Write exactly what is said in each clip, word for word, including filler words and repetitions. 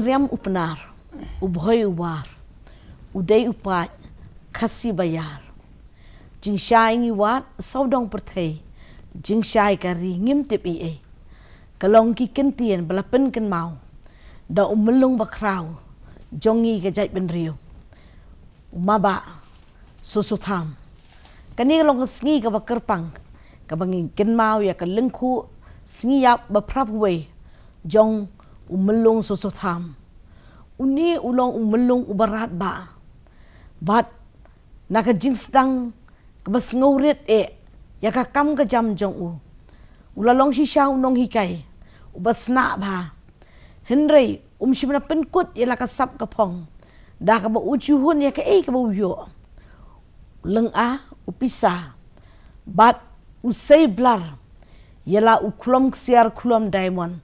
Riam u Pnar, u Bhoi u War, u Dei u Paid, Khasi Bayar. Jingshai ngi wad sawdong pyrthei, jingshai ka ri ngim tip ei ei. Ka long ki kyntien ba la pynkynmaw da u Myllung Bakhraw jong ngi ka jaitbynriew, u Mabah Soso Tham. Kane ka long ka sngi kaba kyrpang kaba ngi kynmaw ïa ka lyngkhuh sngi ïap ba phraphew wei jong u Myllung Soso Tham. Une u long u Myllung uba radbah bad na ka jingsdang kaba sngewrit eh ïa ka kam ka jam jong u, u la long shisha u nonghikai uba snieh bha. Hynrei um shym la pynkut ïa la ka sap ka phong da kaba u ju hun ïa kaei kaba u ïoh. U lynga u pisa bad u sei blar ïa la u khlom ksiar khlom diamond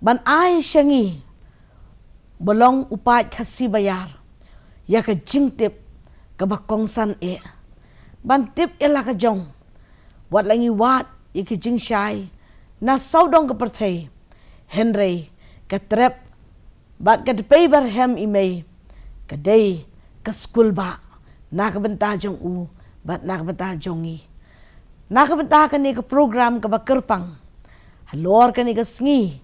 ban ai sha ngi ba long u paid Khasi Bayar ïa ka jingtip kaba kongsan eh, ban tip ïa la ka jong. Wat la ngi wad ïa ki jingshai na sawdong ka pyrthei, hynrei ka trep bad ka dpei barhem i mei ka dei ka skul bah na ka bynta jong u bad na ka bynta jong ngi. Na ka bynta kane ka program kaba kyrpang halor kane ka sngi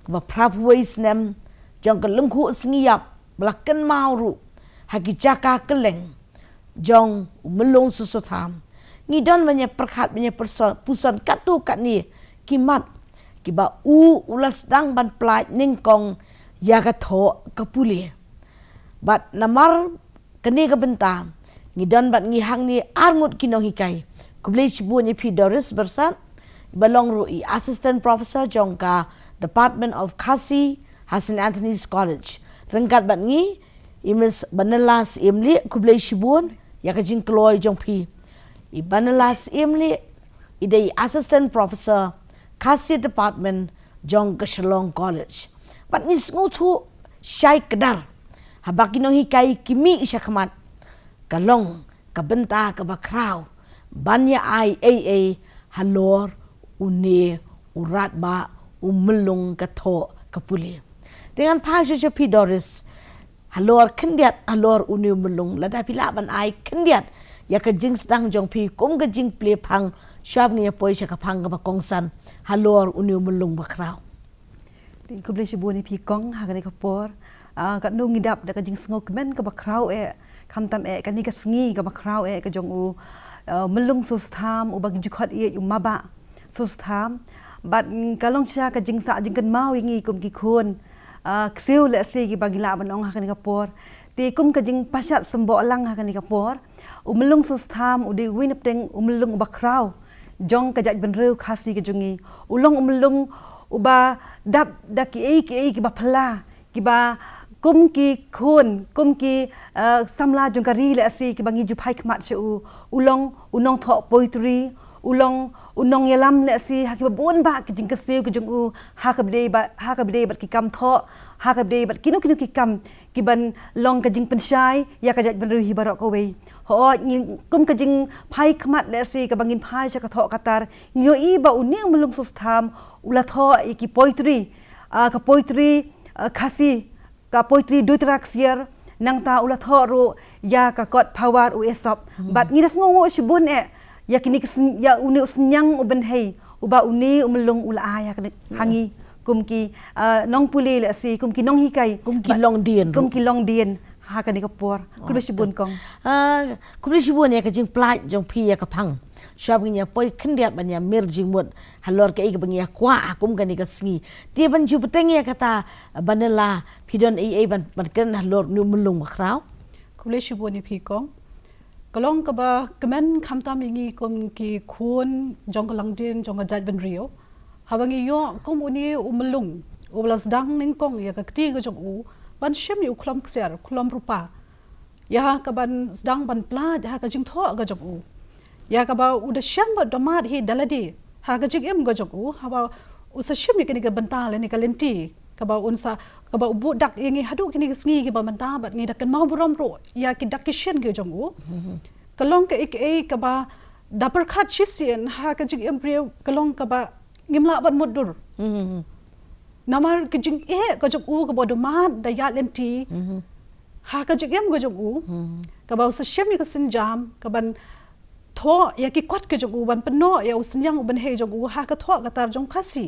kaba phraphew wei snem jong ka lyngkhuh sngi ïap ba la kynmaw ruh ha ki jaka kylleng jong u Myllung Soso Tham, ngi don ban ïa pyrkhat ban ïa pyrso-, puson katto katne ki mat kiba u u la sdang ban pyllait nyngkong ïa ka thoh ka pule. Bad namar kane ka bynta ngi don bad ngi hangne arngut ki nonghikai. Khublei shibun ïa phi Doris Byrsat, ba long ruh i Assistant Professor jong ka Department of Khasi ha St Anthony's College. Ryngkat bad ngi i Miss Banela Syiemlieh, khublei shibun ïa ka jingkloi jong phi. I Banela Syiemlieh i dei Assistant Professor Khasi Department jong ka Shillong College. Bad ngi sngewthuh shai kdar haba ki nonghikai ki mih shakhmat, ka long ka bynta kaba khraw ban ïa ai ei ei halor une u radbah u Myllung ka thoh ka pule. Te ngan phai sha phi Doris, halor khyndiat halor une u Myllung, lada phi lah ban ai khyndiat ïa ka jingsdang jong phi kum ka jingplie phang, shwa ba ngin ïa poi sha ka phang kaba kongsan halor une u Myllung Bakhraw. Te khublei shibun ïa phi kong ha kane ka por. Ah, katno ngi dap da ka jingsngewkmen kaba khraw eh, khamtam eh kane ka sngi kaba khraw eh ka jong u, ah, Myllung Soso Tham uba ngi ju khot ïa u Mabah Soso Tham. Bad, mm, ka long shisha ka jingsah jingkynmaw ïa ngi kum ki khun, ah, ksiew lehse kiba ngi lah ban ong ha kane ka por. Te kum ka jingpashat symboh lang ha kane ka por, u Myllung Soso Tham u dei uwei napdeng u Myllung uba khraw jong ka jaitbynriew Khasi ka jong ngi. U long u Myllung uba dap da kiei kiei kiba phylla, kiba kum ki khun, kum ki, eh, samla jong ka ri lehse kiba ngi ju phai khmat sha u. U long u nongthoh poetry, u long u nongïalam lehse ha kiba bun bah ki jingkyrsiew ki jong u, ha kaba dei bad, ha kaba dei bad ki kam thoh, ha kaba dei bad kino kino ki kam kiban long ka jingpynshai ïa ka jaitbynriew hi baroh kawei. Hooid, ngi kum ka jingphai khmat lehse kaba ngin phai sha ka thoh ka tar, ngi ïohi ba une u Myllung Soso Tham u la thoh ïa ki poetry, ah, ka poetry, ah, Khasi, ka poetry Duitara Ksiar, nangta u la thoh ruh ïa ka kot Phawar u Esop. Hmm. Bad ngi da sngewnguh shibun eh ïa kine ki syn-, ïa une u synñiang u bynhei uba une u Myllung u la ai ha kane, ha ngi kum ki, ah, nongpule lehse, kum ki nonghikai. Kum ki longdien ruh. Kum ki longdien ha kane ka por. Khublei shibun kong. Ah, khublei shibun ïa ka jingpyllait jong phi ïa ka phang. Shwa ba ngin ïa poi khyndiat ban ïa mir jingmut halor kaei kaba ngi ïa kwah ha kum kane ka sngi. Te ban ju bteng ïa kata, Banela, phi don ei ei ban, ban kren halor une u Myllung Bakhraw? Khublei shibun ïa phi kong. Ka long kaba kmen khamtam ïa ngi kum ki khun jong ka longdien jong ka jaitbynriew, haba ngi ïoh kum une u Myllung uba la sdang nyngkong ïa ka kti ka jong u ban shim ïa u khlom ksiar khlom rupa, ïa kaban sdang ban pyllait ha ka jingthoh ka jong u, ïa kaba u da shang bad da mad hi da lade ha ka jingim ka jong u, haba u sa shim ïa kane ka bynta lane ka lynti kaba un sa, kaba u buh dak ïa ngi haduh kine ki sngi kiba mynta, bad ngi da kynmaw burom ruh ïa ki dak ki shin ki jong u. Ka long kaei kaei kaba da pyrkhat shisien ha ka jingim briew, ka long kaba ngim lah ban mutdur. Namar ka jingeh ka jong u kaba u da mad da ïaid lynti ha ka jingim ka jong u, kaba u sa shim ïa ka sienjam kaban thoh ïa ki kot ka jong u, ban pynnoh ïa u synñiang u bynhei jong u ha ka thoh ka tar jong Khasi.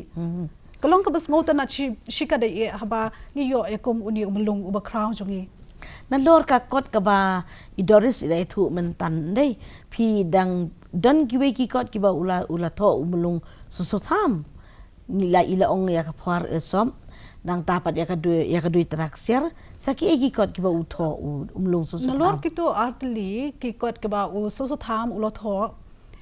Ka long kaba sngewtynnat shi, shikatdei eh haba ngi ïoh ïa kum une u myllung uba khraw jong ngi. Nalor ka kot kaba i Doris i la ïathuh mynta, dei, phi dang don kiwei ki kot kiba u la, u la thoh u myllung Soso Tham. Ngi la, i la ong ïa ka Pawar Ïasop, nangta pat ïa ka Dui, ïa ka Dui Trai Ksiar. Sa kiei ki kot kiba u thoh u, u myllung Soso Tham? Nalor kito artylli ki kot kiba u Soso Tham u la thoh,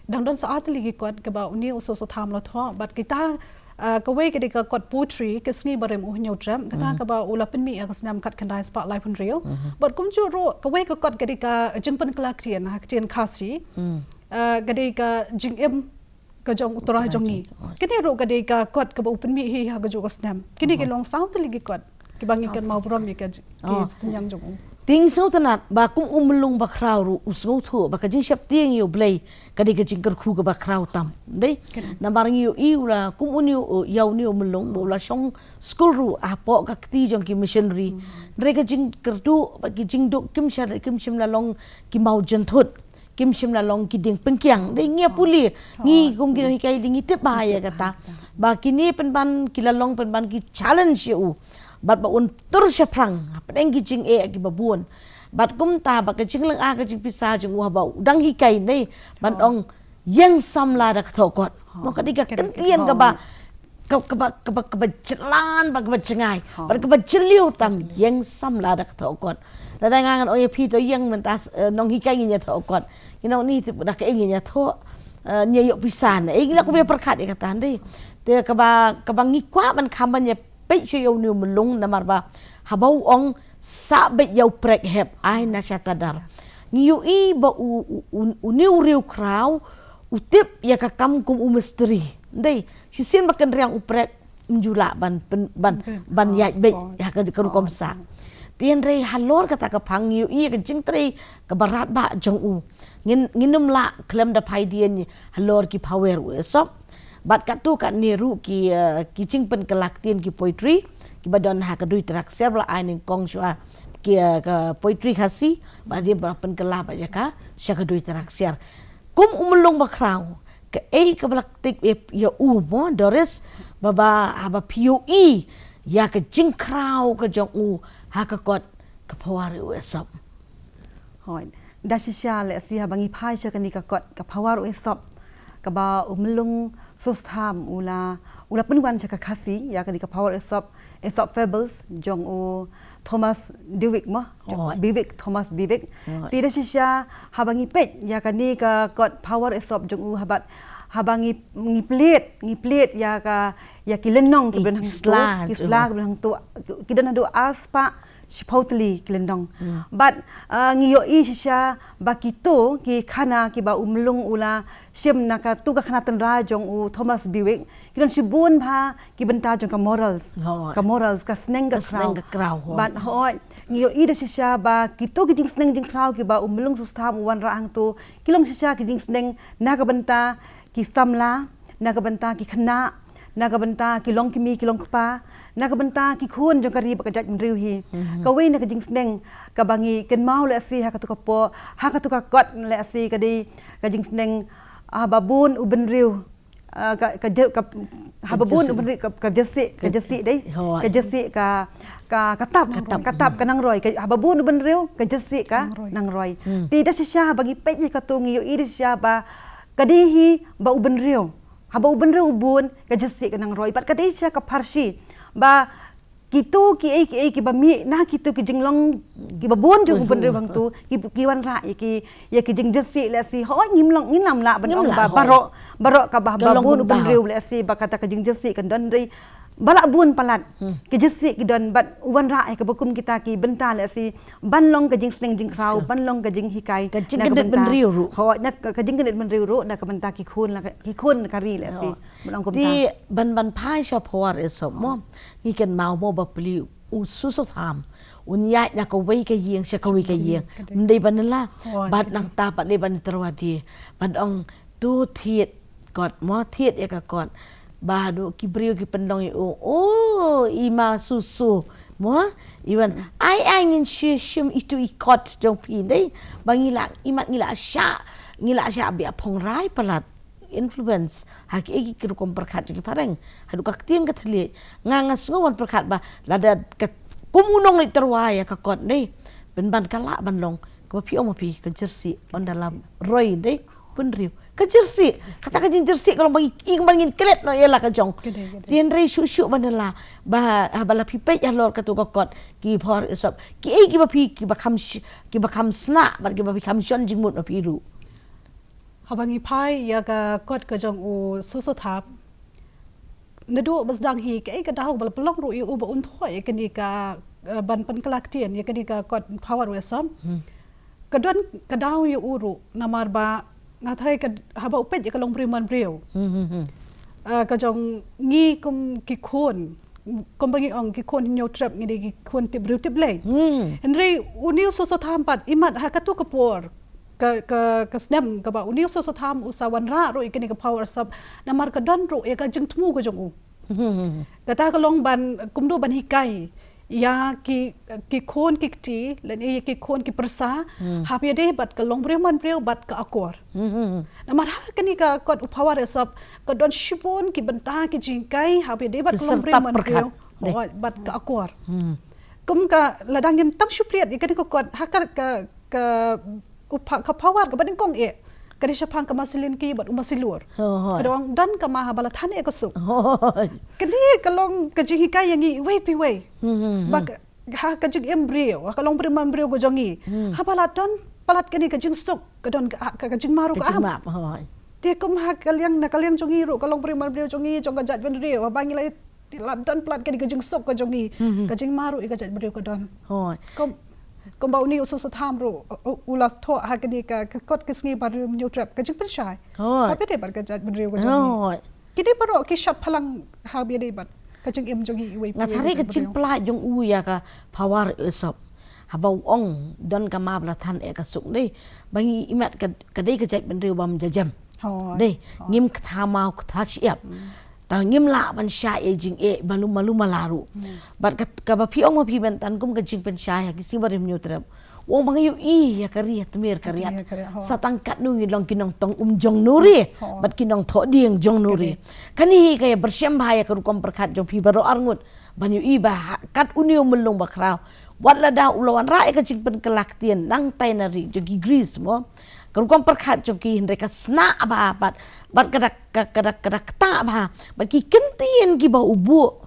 dang don sa artylli ki kot kiba une u Soso Tham u la thoh, bad kita, ah, kawei ka dei ka kot poetry, Ka Sngi Barim U Hynñiewtrep, kata kaba u la pynmih ïa ka snem khatkhyndai spah laiphew hynriew. Bad kumjuh ruh kawei ka kot ka dei ka jingpynkylla ktien ha ktien Khasi. Ah, ka dei Ka Jingim Ka Jong U Trai Jong Ngi. Kine ruh ka dei ka kot kaba u pynmih hi ha kajuh ka snem. Kine ki long saw tylli ki kot kiba ngi kynmaw burom ïa ka j-, ki synñiang jong u. Te sngewtynnat ba kum u myllung ba khraw ruh u sngewthuh ba ka jingsheptieng ïa U Blei ka dei ka jingkyrkhu kaba khraw tam, dei? Namar ngi ïohi u la, kum une u, ïa une u myllung ba u la shong skul ruh hapoh ka kti jong ki missionary. Hynrei ka jingkyrduh bad ki jingduk kim shym, kim shym la long ki mawjynthut, kim shym la long ki dieng pyngkiang. Dei, ngi ïa pule, ngi kum ki nonghikai lei ngi tip bha ïa kata. Ba kine pynban ki la long pynban ki challenge ïa u. Bad ba un tur shaphrang hapdeng ki jingeh kiba bun. Bad kumta ba ka jinglynga ka jingpisa jong u haba u dang hikai, dei, ban ong ïeng samla da ka thoh kot. Mo, ka dei ka kyntien kaba, ka, kaba, kaba, kaba jlan, ba kaba jngai, ba kaba jylliew tam, ïeng samla da ka thoh kot. Lada nga ngan ong ïa phi to ïeng mynta, eh, nonghikai, ngin ïa thoh kot, ngin ong ni te da kaei ngin ïa thoh, eh, ngin ïa ïoh pisa ne, eh, ngi la kumba pyrkhat ïa kata, dei. Te kaba, kaba ngi kwah ban kham ban ïa peit shuh ïa une u myllung namar ba haba u ong sah beit ïa u prek hep, ai na shatadar. Ngi ïohi ba u, u, u, une u riewkhraw u tip ïa ka kam kum u mistri. Dei, shisien ba kynriang u prek, ym ju lah ban pyn-, ban, ban ïaid beit ha ka, ka rukom sah. Te hynrei halor kata ka phang ngi ïohi ïa ka jingtrei kaba radbah jong u. Ngin, ngin ym lah khlem da phai dien halor ki power u Aesop. Bad katto katne ruh ki, eh, ki jingpynkylla ktien, ki poetry kiba don ha ka Dui Trai Ksiar, ba la ai nyngkong shuwa ki, eh, ka poetry Khasi, bad dei ba pynkylla bad ïa ka sha ka Dui Trai Ksiar. Kum u myllung ba khraw, kaei kaba la tip ïa u, mo Doris, ba, ba, haba phi ïohi ïa ka jingkhraw ka jong u ha ka kot Ka Pawar U Aesop? Hooid. Da shisha lehse haba ngi phai sha kane ka kot Ka Pawar U Aesop, kaba u myllung Soso Tham u la, u la pynwan sha ka Khasi ïa kane Ka Pawar U Aesop, Aesop Fables jong u Thomas Bewick, mo, jong Bewick, Thomas Bewick. Te da shisha haba ngi peit ïa kane ka kot Pawar U Aesop jong u, haba, haba ngi, ngi plie, ngi plie ïa ka, ïa ki lynnong kiba don hangto, ki sla kiba don hangto, ki don haduh arspah shiphew tylli ki lynnong. Bad, ah, ngi ïohi shisha ba kito ki khana kiba u myllung u la shim na kato ka khana tynrai jong u Thomas Bewick, ki don shibun bha ki bynta jong ka morals. Ka morals, ka sneng ka khraw. Bad hooid, ngi ïohi da shisha ba kito ki jingsneng jingkhraw kiba u myllung Soso Tham u wanrah hangto, ki long shisha ki jingsneng na ka bynta ki samla, na ka bynta ki khynnah, na ka bynta ki longkmie ki longkpa, na ka bynta ki khun jong ka ri bad ka jaitbynriew hi. Kawei na ka jingsneng kaba ngi kynmaw lehse ha kato ka por, ha kato ka kot lehse ka dei ka jingsneng, ah, haba bun u bynriew, ah, ka, ka, ka, haba bun u bynriew ka, ka jyrsieh, ka jyrsieh, dei, ka jyrsieh ka, ka, ka tap, ka tap ka nang roi, haba bun u bynriew ka jyrsieh ka nang roi. Te da shisha haba ngi peit ïa kato ngi ïohi da shisha ba ka dei hi ba u bynriew, haba u bynriew u bun, ka jyrsieh ka nang roi. Bad ka dei shisha ka pharshi ba kito kiei kiei kiba mih na kito ki jinglong kiba bun jong u bynriew hangto, ki, ki wanrah ïa ki, ïa ki jingjyrsieh lehse. Hooid, ngim long, ngim lah ban ong ba baroh, baroh kaba, haba bun u bynriew lehse ba kata ka jingjyrsieh kan don, hynrei ba lah bun palat ki jyrsieh ki don bad u wanrah ïa kaba kum kita ki bynta lehse ban long ka jingsneng jingkhraw, ban long ka jinghikai, ka jingkyndit bynriew ruh. Hooid, na ka, ka jingkyndit bynriew ruh na ka bynta ki khun, la ki khun ka ri lehse. Te ban, ban phai sha Pawar U Aesop, mo, ngi kynmaw, mo, ba plie u Soso Tham un ïaid na kawei ka ïing sha kawei ka ïing. Ym dei ban ïalah, bad nangta pat dei ban tyrwa die, ban ong to thied kot, mo, thied ïa ka kot. Ba haduh ki briew ki pynlong ïa u, oh, i ma susu. Mo, i wan, ai, ai, ngin shu shim itu i kot jong phi, dei. Ba ngi la, i mat ngi la shah, ngi la shah bia phong rai palat. Influence, ha ki, ki rukom pyrkhat jong ki phareng. Haduh ka ktien ka thylliej. Nga, nga sngew wan pyrkhat ba, lada ka, kum u nongleit tyrwa ïa ka kot, dei. Pynban ka lah ban long, kaba phi ong ma phi, ka jersey, ynda la roi, dei. Bynriew. Ka jersey, kata ka jing jersey ka long ba ngi, i kumba ngin klet noh ïa la ka jong. Ka dei, ka dei. Te hynrei shuh shuh ban la, ba, haba la phi peit halor katu ka kot, ki Power Ïohsop. Ki ei kiba phi, kiba kham sh-, kiba kham sna, bad kiba phi kham shon jingmut ma phi ruh. Haba ngi phai ïa ka kot ka jong u Soso Tham. Naduh ba sdang hi, kaei ka daw ba la pynlong ruh ïa u ba un thoh ïa kane ka, eh, ban pynkylla ktien ïa kane ka kot Power Ïohsop. Hmm. Ka don ka daw ïa u ruh, namar ba nga tharai ka haba u peit ïa ka longbriew manbriew. Hmm, hmm, hmm. Eh, ka jong ngi kum ki khun, kumba ngi ong ki khun Hynñiewtrep ngi dei ki khun tip briew tip lei. Hmm. Hynrei une u Soso Tham pat i mat ha katu ka por. Ka, ka, ka snem kaba une u Soso Tham u sa wanrah ruh ïa kane ka Power Ïohsop. Namar ka don ruh ïa ka jingthmu ka jong u. Hmm. Kata ka long ban, kumno ban hikai ïa ki, ki khun ki kti, lane ïa ki khun ki pyrsa, hmm, hap ïadei bad ka longbriew manbriew bad ka akor. Hmm. Namar ha kane ka kot u Power Ïohsop, ka don shibun ki bynta ki jinghikai, hap ïadei bad ka longbriew manbriew, hooid, bad ka akor. Hmm. Kum ka lada ngin tang shu plie ïa kane ka kot, ha ka, ka, ka, u pa-, ka Power kaba nyngkong eh. Ka dei shaphang ka Masi Lynki bad u Masi Lur. Hooid. Ka dei ong don ka ma haba la than eh ka suk. Hooid. Kane ka long ka jinghikai ïa ngi iwei pa iwei. Hmm, hmm, hmm. Ba ka, ha ka jingim briew, ha ka longbriew manbriew ka jong ngi. Hmm. Haba la don palat kane ka jingsuk, ka don ka, ka, ka jingma ruh ka am. Ka jingma, hooid. Te kum ha ka liang, na ka liang jong ngi ruh, ka longbriew manbriew jong ngi, jong ka jaitbynriew, haba ngi la, te la don palat kane ka jingsuk ka jong ngi. Hmm, hmm. Ka jingma ruh ïa ka jaitbynriew ka don. Hooid. Kum, kumba une u Soso Tham ruh, u, u la thoh ha kane ka, ka kot ka sngi Barim Hynñiewtrep, ka jingpynshai. Hooid. Haba ïadei bad ka jaitbynriew ka jong ngi. Hooid. Kine baroh ki shad phalang haba ïadei bad ka jingim jong ngi iwei pa iwei. Nga tharai ka jingpynlait jong u ïa ka Power Ïohsop. Haba u ong don ka ma ba la than eh ka suk, dei. Ba ngi i mat ka, ka dei ka jaitbynriew bym ja jem. Hooid. Dei, hooid, ngim kynthah maw kynthah shyiap. Hmm. Te ngim lah ban shah ïa jingeh malu malu mala ruh. Hmm. Bad ka, kaba phi ong ma phi mynta kum ka jingpynshai ha ki sngi Barim Hynñiewtrep. Ong ba nga ïohi ïa ka ri ha tmier ka riat. Ha tmier ka riat, hooid. Sa tang katno ngi long ki nongtong um jong u nongri. Hooid. Bad ki nongthoh dieng jong u nongri. Ka dei. Kane hi ka ïa pyrshang bha ïa ka rukom pyrkhat jong phi baroh arngut. Ban ïohi ba ha, kat une u myllung bakhraw. Wat lada u la wanrah ïa ka jingpynkylla ktien nangtai na ri jong ki Greece mo. Ka rukom pyrkhat jong ki hynrei ka sna bha bad, bad ka da, ka, ka da, ka da ktah bha. Bad ki kyntien kiba u buh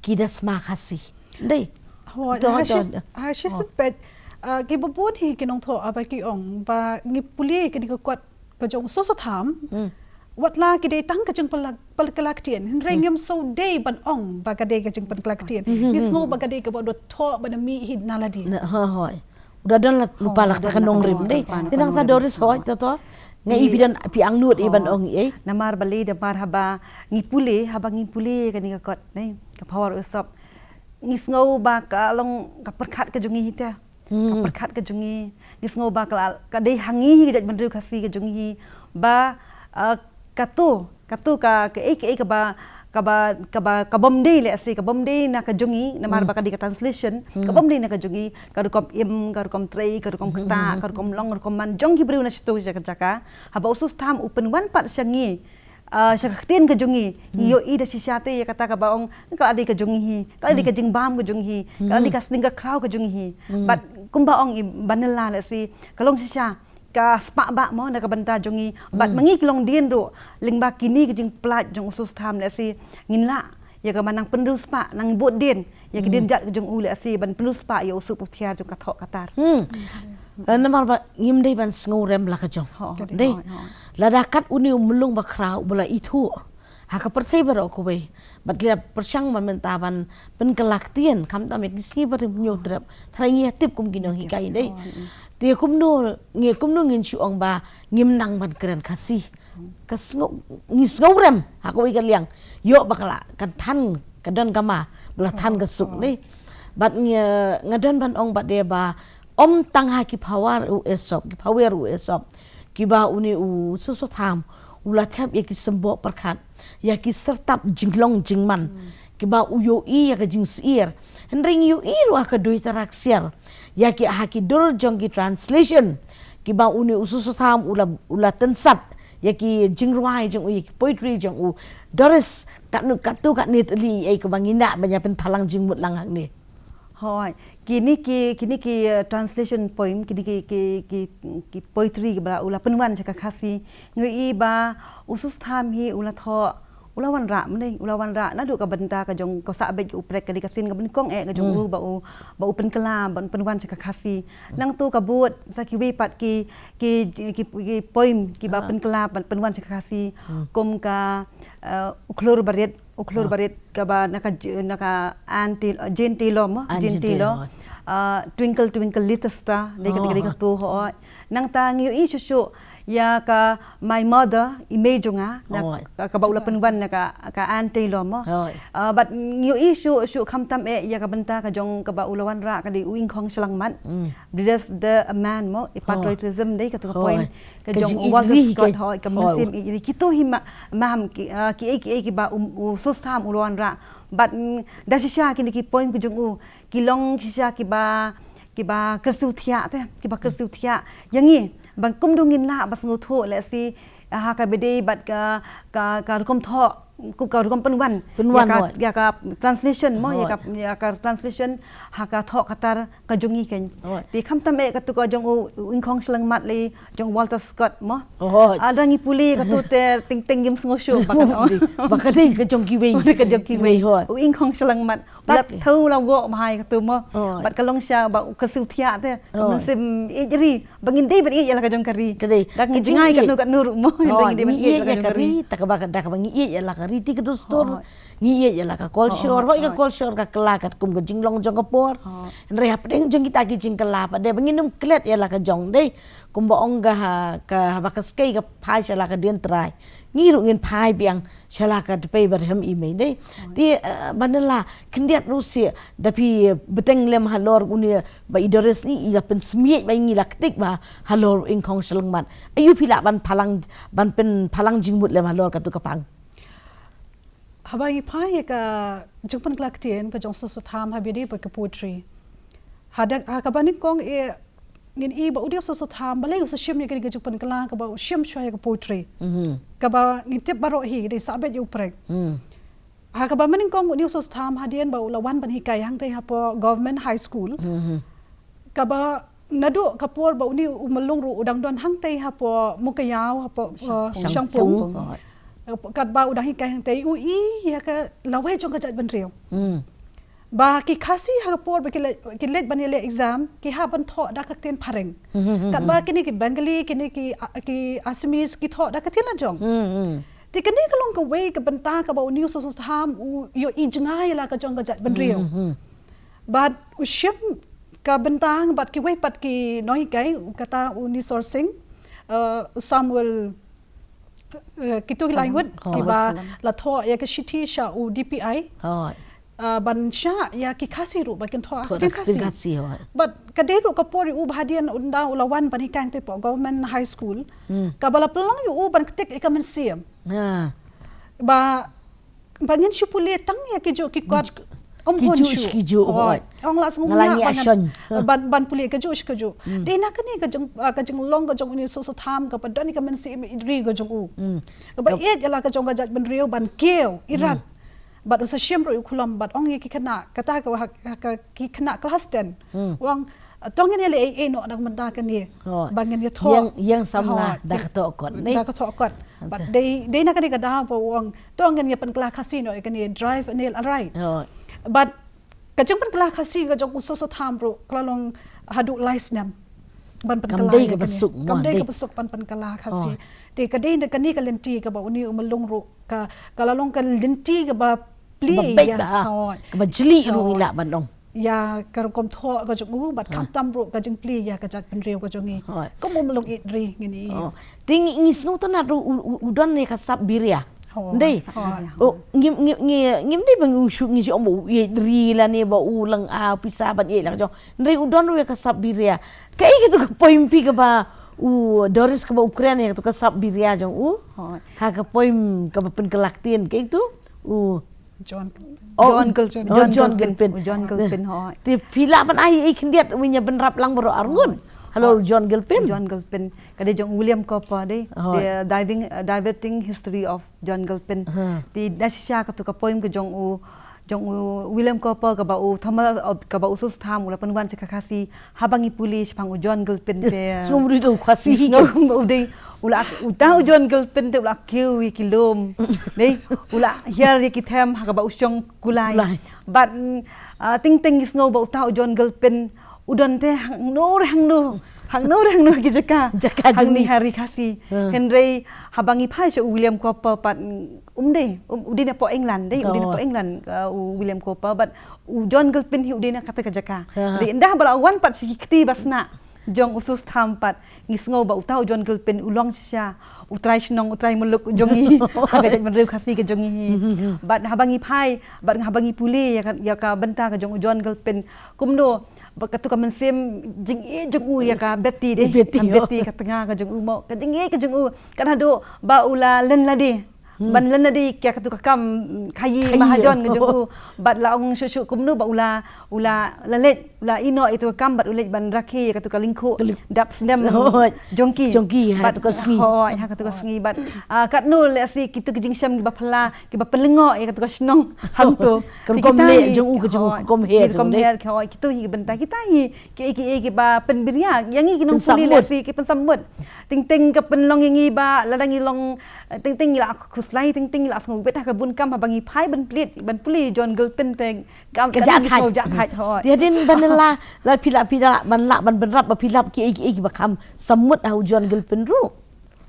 ki da sma Khasi. Dei. Hooid, to, ha to, shi, to. Ha shi, oh, sympat, ah, kiba bun hi ki nongthoh, ah, ba ki ong, ba ngi pule kane ka kot ka jong u Soso Tham. Hmm. Wat la ki dei tang ka jingpynkylla, pynkylla ktien. Hynrei, hmm, ngim sngewdei ban ong ba ka dei ka jingpynkylla ktien. Hmm. Ngi sngew ba ka dei kaba doh thoh ban mih hi na lade. Na, ha, hooid. U da don la, hooid, lypa la ka nongrim dei. Te nangta Doris, hooid, to, to. Nga i phi don, phi angnud, hooid, i ban ong i. Namar balei, namar haba ngi pule, haba ngi pule kane ka kot, dei, ka Power Ïohsop. Ngi sngew ba ka long ka pyrkhat ka jong ngi hi te. Hmm. Ka pyrkhat ka jong ngi. Ngi sngew ba ka la, ka dei ha ngi hi ka jaitbynriew Khasi ka jong ngi hi. Ba, ah, katu, katu ka, kaei, kaei kaba, kaba, kaba, ka bym dei lehse, ka bym dei na ka jong ngi, namar, hmm, ba ka dei ka translation, hmm, ka bym dei na ka jong ngi, ka rukom im, ka rukom trei, ka rukom, hmm, ktah, hmm, ka rukom long, ka rukom man, jong ki briew na shitu jaka jaka. Haba u Soso Tham u pynwan pat sha ngi, ah, sha ka ktien ka jong ngi, ngi, hmm, ïohi da shisha te ïa kata kaba ong, ka la dei ka jong ngi hi, ka la dei, hmm, ka jingbam ka jong ngi hi, ka la dei, hmm, ka sning ka khraw ka jong ngi hi. Hmm. Bad kumba ong i Vanilla lehse, ka long shisha ka spah bah mo na ka bynta jong ngi. Bad, hmm, ma ngi ki longdien ruh, lyngba kine ki jingpynlait jong u Soso Tham lehse ngin lah ïa kaba nang pynriewspah, nang bud dien ïa ki, hmm, dienjat ka jong u lehse ban pynriewspah ïa u sup u thiar jong ka thoh ka tar. Hmm. Eh, namar ba ngim dei ban sngewrem la ka jong. Hooid, dei. Hooid, hooid. Lada kat une u myllung bakhraw ba la ithuh ha ka pyrthei baroh kawei. Bad ki la pyrshang ba mynta ban pynkylla ktien, khamtam ïa ki sngi Barim Hynñiewtrep. Tharai ngi ïa tip kum ki nonghikai dei. Te kumno, ngi kumno ngin shu ong ba ngim nang ban kren Khasi. Ka sngew, ngi sngewrem ha kawei ka liang. Ïoh ba ka la, kan than, ka don ka ma ba la than ka suk dei. Bad ngi, nga don ban ong bad de ba ym tang ha ki Power Ïohsop, ki Power Ïohsop, kiba une u Soso Tham U la thep ïa ki symboh pyrkhat, ïa ki syrtap jinglong jingman, kiba u ïohi ïa ka jingsyier. Hynrei ngi ïohi ruh ha ka dui tara ksiar, ïa ki ha ki dur jong ki translation, kiba une u Soso Tham u la, u la tynsat ïa ki jingrwai jong u, ïa ki poetry jong u. Doris, katno, katto katne tylli ei kaba ngi nang ban ïa pynphalang jingmut lang hangne? Hooid, kine ki, kine ki, eh, translation poem, kine ki, ki, ki, ki poetry kiba u la pynwan sha ka Khasi. Ngi ïohi ba u Soso Tham hi u la thoh, u la wanrah mynne, u la wanrah naduh ka bynta ka jong ka sah beit u prek, ka dei ka sien kaba nyngkong eh ka jong u ba u, ba u pynkylla, ba u pynwan sha ka Khasi. Nangta ka bud sa kiwei pat ki, ki, ki, ki poem kiba pynkylla, pyn-, pynwan sha ka Khasi. Kum ka, eh, U Khlur Barit, U Khlur Barit kaba na ka J-, na ka Anne Taylor, Jane Taylor mo, Anne Jane Taylor. Ah, Twinkle Twinkle Little Star, dei ka, dei ka tu, hooid. Nangta ngi ïohi shuh shuh ïa ka My Mother, I Mei jong nga, na ka, kaba u la pynwan na ka, ka Anne Taylor mo. Ah, bad ngi ïohi shuh shuh khamtam eh ïa ka bynta ka jong kaba u la wanrah ka dei U Ingkhong Shyllangmat. Brother's the a man mo, i patriotism dei ka tu ka poem. Ka jong u Walter Scott, hooid, ka mynsiem ïeit ri. Kito hi ma, maham ki, ah, kiei kiei kiba u, u Soso Tham u la wanrah. Bad, mm, da shisha kine ki poem ki jong u ki long shisha kiba, kiba kyrsiew thiah te, kiba kyrsiew thiah ïa ngi. Ban kumno ngin lah ban sngewthuh lehse, ah, ha kaba dei bad ka, ka, ka rukom thoh, kum ka rukom pynwan. Pynwan, ïa ka, hooid, ïa ka translation mo, ïa ka, hooid, ïa ka translation ha ka thoh ka tar ka jong ngi keiñ. Hooid. Te khamtam eh katu ka jong u, U Ingkhong Shyllangmat lei jong Walter Scott mo. Hooid. Ah, lada ngi pule katu te teng teng ngim sngew shuh ba ka, ba ka dei ka jong kiwei. Ba ka dei ka jong kiwei, hooid. U Ingkhong Shyllangmat. Tat. La thew la wok bha ïa katu mo. Hooid. Bad ka long shisha ba u kyrsiew thiah te. Hooid. Mynsiem ïeit ri. Ba ngin dei ban ïeit ïa la ka jong ka ri. Ka dei. Dak ngi jngai katno katno ruh mo. Hooid, ngin dei ban ïeit ïa la ka jong ka ri. Ta kaba ka, da kaba ngi ïeit ïa la ka ri, ti ka dustur. Hooid. Ngi ïeit ïa la ka kolshor. Hooid, hooid, ka kolshor ka kylla katkum ka jinglong jong ka por. Hooid. Hynrei hapdeng jong kita ki jingkylla pat de ba ngin ym klet ïa la ka jong dei. Kumba ong ka ha, ka haba ka skei ka phai sha la ka dien trai, ngi ruh ngin phai biang sha la ka dpei ba rhem i mei dei. Te, eh, ban la khyndiat ruh seh da phi, eh, bteng lem halor une ba i Doris ni i la pynsmiej ba ngi la ktik ba halor Ingkhong Shyllangmat. Aïu phi lah ban phalang, ban pynphalang jingmut lem halor katu ka pang? Haba ngi phai ïa ka jingpynkylla ktien ka jong Soso Tham ha ba ïadei bad ka poetry. Hada, ha kaba nyngkong eh ngin i ba u dei u Soso Tham, balei u sa shim ïa kane ka jingpynkylla kaba u shim shuwa ïa ka poetry. Mhm. Kaba ngi tip baroh hi, dei sah beit ïa u prek. Hmm. Ha kaba nyngkong u dei u Soso Tham hadien ba u la wan ban hikai hangtei hapoh Government High School. Mhm. Kaba naduh ka por ba une u Myllung ruh u dang don hangtei hapoh Mowkaiaw, hapoh, eh, Shangpung. Shangpung. Katba u dang hikai hangtei u i ïa ka lawei jong ka jaitbynriew. Hmm. Ba ki Khasi ha ka por ba ki leit, ki leit ban ïaleh exam, ki hap ban thoh da ka ktien phareng. Hmm, hmm, hmm. Katba kine ki Bengali, kine ki, a-, ki Assamese, ki thoh da ka ktien la jong. Hmm, hmm. Te kane ka long kawei ka bynta kaba une u Soso Tham u ïohi jngai ïa la ka jong ka jaitbynriew. Hmm, hmm, hmm. Bad u shim ka bynta bad kiwei pat ki nonghikai, kata u Nisor Singh, eh, u Samuel, eh, kito ki lai ngut, oh, kiba la thoh ïa ka shithi sha u D P I. Oh. Eh, ban shah ïa ki Khasi ruh ba kin thoh, thoh ka ktien Khasi. Khasi, oh. Bad ka dei ruh ka por ïa u ba hadien ynda u la wan ban hikai hangtei hapoh Government High School. Hmm. Kaba la pynlong ïa u ban ktik ïa ka mynsiem. Ha. Ba Ba ngin shu pule tang ïa ki juh ki kot. Ki juh, ki juh, hooid. Ong la sngew nga la ngi ban, ban pule ka juh ki juh. Hmm. Dei na kane ka jing, ah, ka jinglong ka jong une u Soso Tham kaba don ka mynsiem ïeit ri ka jong u. Hmm. Kaba ïeit ïa la ka jong ka jaitbynriew ban kiew, ïrad. Hmm. Bad u sa shim ruh ïa u khulom bad ong ïa ki khynnah, kata ka, ka, ki khynnah klas ten. Hmm. U ong, to ngin ïaleh ei ei noh na ka bynta kane. Hooid. Ba ngin ïathoh. Ïeng, ïeng samla, hooid, da ka thoh kot, ne? Da ka thoh kot. Bad dei, dei na kane ka daw ba u ong, to ngin ïa pynkylla Khasi noh ïa kane, drive a nail aright. Hooid. Bad ka jingpynkylla Khasi ka jong u Soso Tham ruh ka la long haduh lai snem ban pynkylla ïa kane. Kam dei kaba suk, kam dei kaba suk ban pynkylla Khasi. Hooid. Te ka dei na kane ka lynti kaba une u Myllung ruh ka, ka la long ka lynti kaba plie ïa. Hooid. Kaba jli ruh ngi lah ban ong. Ïa ka rukom thoh ka jong u, bad khamtam ruh ka jingplie ïa ka jaitbynriew ka jong ngi. Hooid. Kum u Myllung ïeit ri ngin i. Oh. Te ngi, ngi sngewtynnat ruh u, u, u don ïa ka sap biria. Hooid. Dei. Hooid. Oh, ngim, ngim, ngim, ngim dei ba ngi shu, ngi shu ong ba u ïeit ri lane ba u lynga pisa ban ïeit la ka jong. Dei u don ruh ïa ka sap biria. Kaei katu ka poem phi kaba U Doris kaba u kren ïa katu ka sap biria jong u. Hooid. Ha ka poem kaba pynkylla ktien, kaei tu? U John. Oh, John Gil- oh, John Gilpin. U John Gilpin, hooid. Te phi lah ban ai ei khyndiat, u ïa bynrap lang baroh arngut. Halor u John Gilpin. John Gilpin. Ka dei jong William Cowper dei. Hooid. The diving, uh, diverting history of John Gilpin. Ha. Te da shisha katu ka poem ka jong u, jong u William Cowper kaba u Thomas, uh, kaba u Sustham u la pynwan sha ka Khasi, haba ngi pule shaphang u John Gilpin te. Sngewbha u dei u Khasi hi. Sngewbha u dei, u la, uta u John Gilpin te u la kiew ïa ki lum. Dei, u la hiar ïa ki them ha kaba u shong kulai. Kulai. Bad, mm, ah, teng teng ngi sngew ba uta u John Gilpin u don te hangno re hangno, hangno re hangno ki jaka. Jaka jong ngi. Ha ri Khasi. Hmm. Hynrei haba ngi phai sha u William Cowper pat, mm, um dei, um, u dei na poh England dei, u dei na Oh. poh England, uh, u William Cowper, bad u John Gilpin hi u dei na kata ka jaka. Ha, ha. Dei, ynda ba la wan pat sha ki kti ba sna jong u Sustham pat, ngi sngew ba uta u John Gilpin u long shisha u trai shnong, u trai muluk jong ngi. Ha ka jaitbynriew Khasi ka jong ngi hi. Bad haba ngi phai, bad haba ngi pule ïa ka, ïa ka bynta ka jong u John Gilpin, kumno ba katu ka mynsiem jingïeit jong u ïa ka Betty dei. Betty, Ka oh. Betty ka tnga ka jong u mo. Ka jingïeit ka jong u, ka naduh ba u la len lade. Ban len lade ïa katu ka kam khaïi, Khaïi, mahajon oh. ka jong u. Bad la ong shuh shuh kumno ba u la, u la, la leit, u la ïehnoh ïa katu ka kam bad u leit ban rakhe ïa katu ka lyngkhuh. Ka lyng- Dap snem Hooid. jong ki. Jong ki, ha Bad, katu ka sngi. hooid, ha katu ka sngi. Bad, ah, katno leh shi kitu ki jingsham kiba phylla, kiba pynlyngngoh ïa katu ka shnong hangto. Ka Te rukom kita leh hi, jong u, ka jong u, hooid, ka rukom her ki rukom jong u. Her, hooid, kitu hi ki bynta kita hi. Ki, ki, kiba pynbiria ïa ngi ki nongpule Pynsamut. leh shi ki pynsamut. Teng teng ka pynlong ïa ngi ba lada ngi long, eh, teng teng ngi la khuslai, teng teng ngi la sngewbit ha ka bun kam, haba ngi phai ban pule, ban pule John Gilpin teng. Kam Ka ka jah ngi thait. sngew jah thait, hooid. Te hadien ban la, la phi la, phi la ban lah ban bynrap, ba phi la kiei kiei kiba kham samut ha u John Gilpin ruh.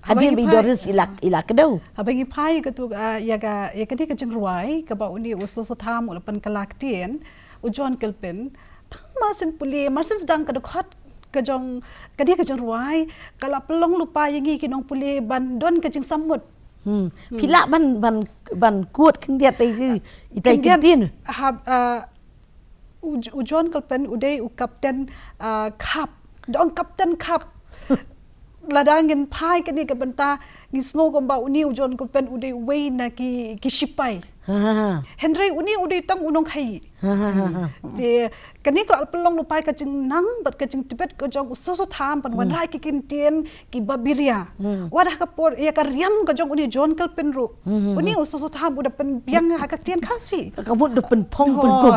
Haba Hadien ngi ba i phai- Doris i la, i la kdew. Haba ngi phai katu, ah, ïa ka, ïa kane ka jingrwai kaba une u Sustham u la pynkylla ktien, u John Gilpin. Tang mar syn pule, mar syn sdang ka dkhot ka jong kane ka jingrwai, ka la pynlong lypa ïa ngi ki nongpule ban don ka jingsamut. Hmm. Phi lah ban, ban, ban quote khyndiat ïa i, i tai Khyndiat, ktien. Ha, ah, u, u John Gilpin u dei u Captain, ah, Khap. Da ong Captain Khap. Lada ngin phai kane ka bynta, ngi sngew kumba une u John Gilpin u dei uwei na ki, ki shipai. Ha, ha, ha. Hynrei une u dei tang u nongkhaïi. Ha, ha, ha, ha. Te kane ka la pynlong lypa ka jingnang bad ka jingtbit ka jong u Sustham ban wanrah ki ktien kiba biria. Wat ha ka por ïa ka riam ka jong une u John Gilpin ruh. Une u Sustham u da pynbiang ha ka ktien Khasi. Ka mut da pynphong pynkup.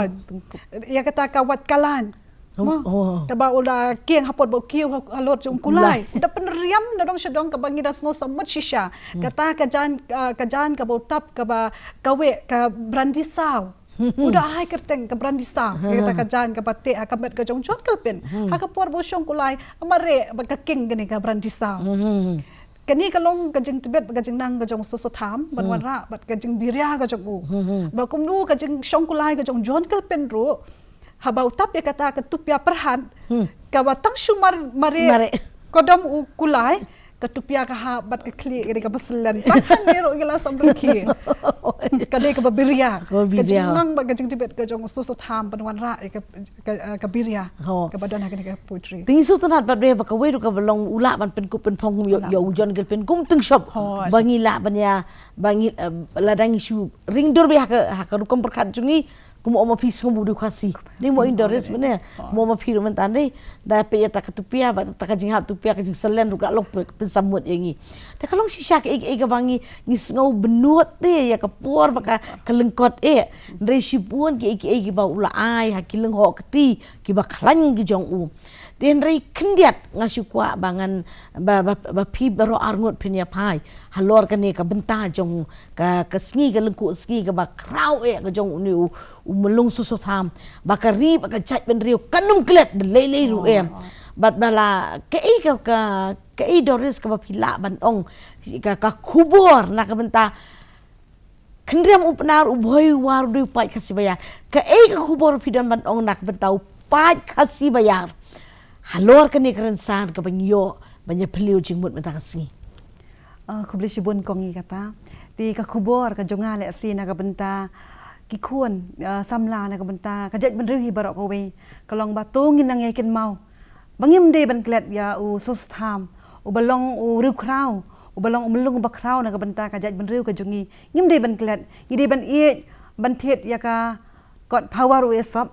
Ïa kata ka wat kalan. Mo. Kaba u la kieng ha por ba u kiew halor jong u kulai. U da pynriam nadong shadong kaba ngi da sngew samut shisha. Kata ka jaiñ, ah, ka jaiñ kaba u tap kaba kawei ka brandy saw. U da ai kyrteng ka brandy saw. Kata ka jaiñ kaba teh ha ka met ka jong u John Gilpin. Ha ka por ba u shong kulai, mareh ba ka kieng kane ka brandy saw. Kane ka long ka jingtbit, ka jingnang ka jong u Sustham ban wanrah bad ka jingbiria ka jong u. Ba kumno ka jingshong kulai ka jong u John Gilpin ruh. Haba u tap ïa kata ka tupia pyrhat, kaba tang shu mar, mareh, mareh, ka dom u kulai, ka tupia ka hap bad ka khlieh ka dei kaba syllen. Tang hangne ruh ngi la samrkhie. Ka dei kaba biria. Kaba biria. Ka jingnang bad ka jingtbit ka jong u Sustham ban wanrah ïa ka, ka, ka biria. Kaba don ha kane ka poetry. Te ngi sngewtynnat bad ba kawei ruh kaba long u lah ban pynkup pynphong ïa u John Gilpin kum tyngshop. Ba ngi lah ban ïa, ba ngi, eh, lada ngi shu ring dur beit ha ka, ha ka rukom pyrkhat jong ngi, kum u ong ma phi sngewbha u dei u Khasi. Dei mo i Doris mynne. Mo ma phi ruh mynta dei. Da peit ïa ta ka tupia, bad ta ka jinghap tupia, ka jingsyllen ruh ka long pynsamut ïa ngi. Te ka long shisha kiei kiei kaba ngi, ngi sngew bynnud te ïa ka por ba ka, ka lyngkot eh. Hynrei shibun kiei kiei kiba u la ai ha ki lyngngoh kti kiba khlaiñ ki jong u. Te hynrei khyndiat nga shu kwah ba ngan, ba, ba, ba phi baroh arngut phin ïa phai halor kane ka bynta jong ka, ka sngi, ka lyngkhuh sngi kaba khraw eh ka jong une u, u Mahlung Sustham, ba ka ri bad ka jaitbynriew kan ym klet da lei lei ruh eh. Bad ba la kaei ka, ka, kaei Doris kaba phi lah ban ong ka, ka khubor na ka bynta Khynriam u Pnar, u Bhoi u War, u dei u paid Khasi ba ïar. Kaei ka khubor phi don ban ong na ka bynta u paid Khasi ba ïar halor kane ka rynsan kaba ngi ïoh ban ïa phylliew jingmut mynta ka sngi? Ah, khublei shibun kong, ïa kata, te ka khubor ka jong nga lehse na ka bynta ki khun, ah, samla na ka bynta ka jaitbynriew hi baroh kawei, ka long ba to ngin nang ïai kynmaw ba ngim dei ban klet ïa u Sustham, uba long u riewkhraw, uba long u myllung uba khraw na ka bynta ka jaitbynriew ka jong ngi. Ngim dei ban klet, ngi dei ban ïeit, ban thied ïa ka kot Power u Aesop.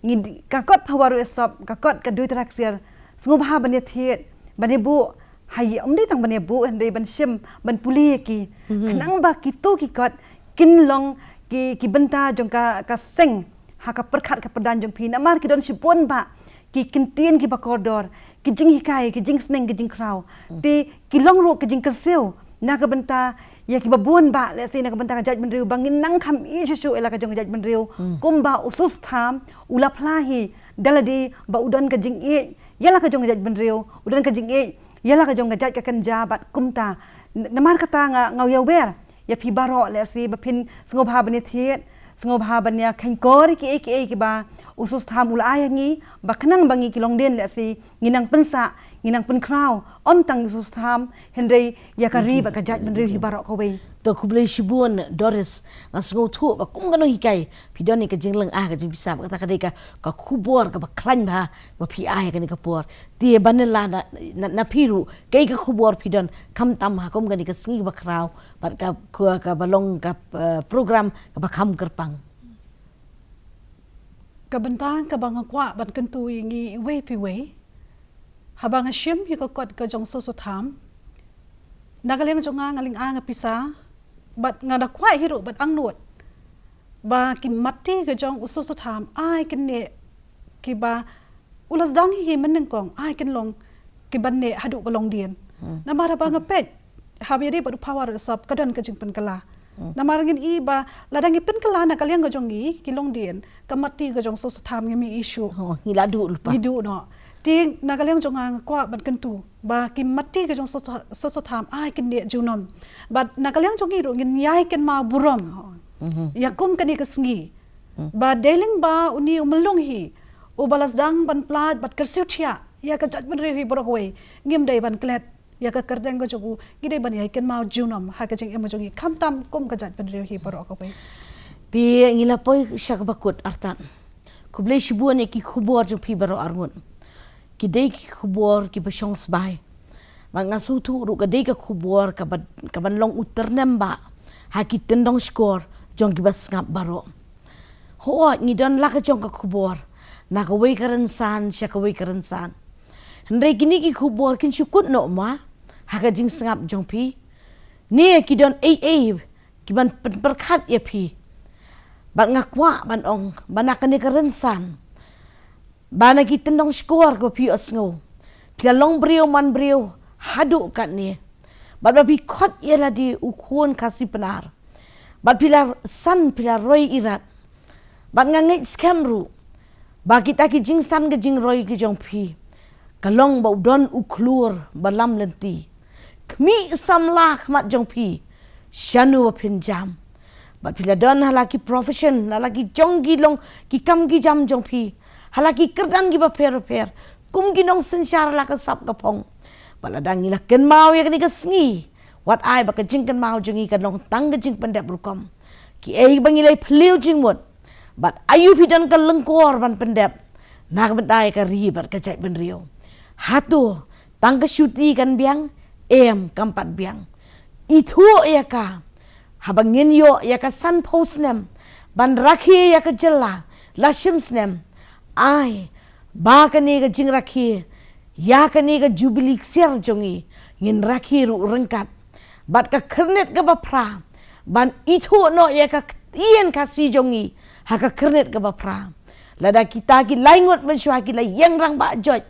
Ngi di-, ka kot Power u Aesop, ka kot ka Deuteraxier, sngewbha ban ïa thied, ban ïa buh, ha ïa, ym dei tang ban ïa buh, hynrei ban shim, ban pule ïa ki. Khnang ba kito ki kot, kin long ki, ki bynta jong ka, ka seng, ha ka pyrkhat ka pyrdan jong phi. Namar ki don shibun bah ki kyntien kiba kordor, ki jinghikai, ki jingsneng, ki jingkhraw. Te ki long ruh ki jingkyrsiew na ka bynta ïa kiba bun bah, lehse na ka bynta ka jaitbynriew, ba ngin nang kham ïeit shuh shuh ïa la ka jong ka jaitbynriew. Kumba u Soso Tham u la phla hi da lade ba u don ka jingïeit ïa la ka jong ka jaitbynriew, u don ka jingïeit ïa la ka jong ka jait ka kynja bad kumta. N-, namar kata nga, nga ïawer ïa phi baroh, lehse ba phin sngewbha ban ïa thied, sngewbha ban ïa kheiñkor kiei kiei kiba u Soso Tham u la ai ha ngi, ba khnang ba ngi ki longdien lehse ngi nang pynsah, ngi nang pynkhraw, ym tang ïa u Soso Tham, hynrei ïa ka ri bad ka jaitbynriew hi baroh kawei. To khublei shibun Doris, nga sngewthuh ba kum ka nonghikai phi don ïa ka jinglong, ah, ka jingpisa, ba kata ka dei ka, ka khubor kaba khlaiñ bha ba phi ai ha kane ka por. Te ban ïa la na, na, na phi ruh, kaei ka khubor phi don, khamtam ha kum kane ka sngi kaba khraw bad ka, ka, kaba long ka, eh, program kaba kham kyrpang. Ka bynta kaba nga kwah ban kyntu ïa ngi iwei pa iwei, haba nga shim ïa ka kot ka jong u Soso Tham, na ka liang jong nga, nga lyngba nga pisa, bad nga da kwah hi ruh ban angnud ba ki matti ka jong u Soso Tham ai kine kiba u la sdang hi mynnyngkong, ai kin long kiban neh haduh ka longdien. Namar haba nga peit, haba ïadei bad u Power u Aesop ka don ka jingpynkylla. Namar ngin i ba lada ngi pynkylla na ka liang ka jong ngi ki longdien, ka matti ka jong u Soso Tham ngim ïohi shuh. Oh, ngi la duh lypa. Ngi duh noh. Te na ka liang jong nga, nga kwah ban kyntu ba ki matti ka jong u Soso, Soso Tham ai kin neh junom. Bad na ka liang jong ngi ruh ngin ïai kynmaw burom ïa kum kane ka sngi. Ba dei lyngba une u myllung hi uba la sdang ban pynlait bad kyrsiew thiah ïa ka jaitbynriew hi baroh kawei, ngim dei ban klet ïa ka kyrteng ka jong u, ngi dei ban ïai kynmaw junom ha ka jingim jong ngi, khamtam kum ka jaitbynriew hi baroh kawei. Te ngi la poi sha kaba kut artat. Khublei shibun ïa ki khubor jong phi baroh arngut. Ki dei ki khubor kiba shong sbai. Bad nga sngewthuh ruh ka dei ka khubor kaba, kaban long u tyrnem bah ha ki tyndong shkor jong kiba sngap baroh. Hooid, ngi don la ka jong ka khubor na kawei ka rynsan sha kawei ka rynsan. Hynrei kine ki khubor kin shu kut noh mo ha ka jingsngap jong phi? Ne ki don ei ei kiban pynpyrkhat ïa phi? Bad nga kwah ban ong ba na kane ka rynsan, ba na ki tyndong shkor kaba phi ïohsngew, phi la long briew man briew haduh katne, bad ba phi khot ïa lade u khun Khasi Pnar, bad phi la san, phi la roi irat. Bad nga ngeit skhem ruh ba kita ki jingsan ka jingroi ki jong phi ka long ba u don u khlur ba lam lynti. Khmih samla khmat jong phi shano ba phin jam. Bad phi la don ha la ki profession, ha la ki jong ki long ki kam ki jam jong phi, ha la ki kyrdan kiba pher pher, kum ki nongsynshar ha la ka sap ka phong. Bad lada ngi la kynmaw ïa kane ka sngi, wat ai ba ka jingkynmaw jong ngi kan long tang ka jingpyndep rukom. Kiei ba ngi la phylliew jingmut, bad aïu phi don ka lyngkor ban pyndep na ka bynta ïa ka ri bad ka jaitbynriew? Hato tang ka shuti kan biang? Em, kam pat biang. Ithuh ïa ka, haba ngin ïoh ïa ka sanphew snem ban rakhe ïa ka jylla la shim snem. Ai ba kane ka jingrakhe ïa kane ka jubili ksiar jong ngi, ngin rakhe ruh ryngkat bad ka Khyrnit kaba Phra, ban ithuh noh ïa ka ktien Khasi jong ngi ha ka Khyrnit kaba Phra. Lada kita ki lai ngut mynshuwa ki la ïeng rangbah joit,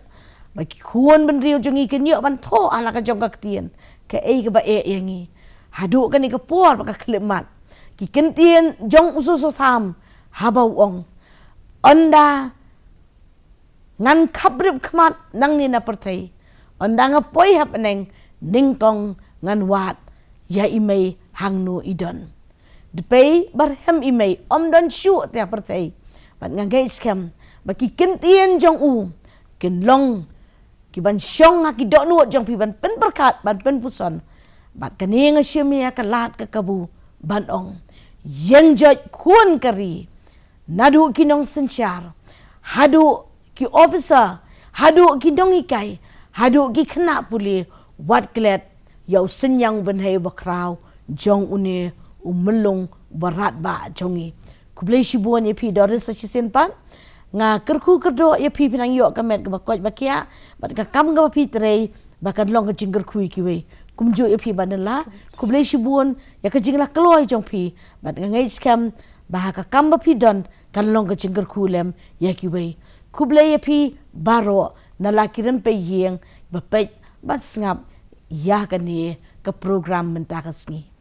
ba ki khun bynriew jong ngi kin ïoh ban thoh ha la ka jong ka ktien, kaei kaba eh ïa ngi? Haduh kane ka por ba ka khyllipmat, ki kyntien jong u Soso Tham haba u ong, ynda ngan khap rip khmat nangne na pyrthei, ynda nga poi ha bneng, nyngkong ngan wad ïa i mei hangno i don. Dpei ba rhem i mei, ym don shuh te ha pyrthei. Bad nga ngeit skhem ba ki kyntien jong u kin long kiban shong ha ki dohnud jong phi ban pynpyrkhat, ban pynpuson. Bad kane nga shim ïa ka lad ka kabu ban ong, ïeng joit khun ka ri, naduh ki nongsynshar haduh ki officer, haduh ki nonghikai, haduh ki khynnah pule, wat klet ïa u synñiang bynhei bakhraw jong une u myllung baratbah jong ngi. Khublei shibun ïa phi Doris sa shisien pat. Nga kyrkhu kyrdoh ïa phi, phi nang ïoh ka met kaba koit ba khiah bad ka kam kaba phi trei ba kan long ka jingkyrkhu ïa kiwei. Kumjuh ïa phi Bah Nylla, khublei shibun ïa ka jinglakloi jong phi bad nga ngeit skhem ba ha ka kam ba phi don kan long ka jingkyrkhu lem ïa kiwei. Khublei ïa phi baroh na la ki rympei ïing ba peit bad sngap ïa kane ka program mynta ka sngi.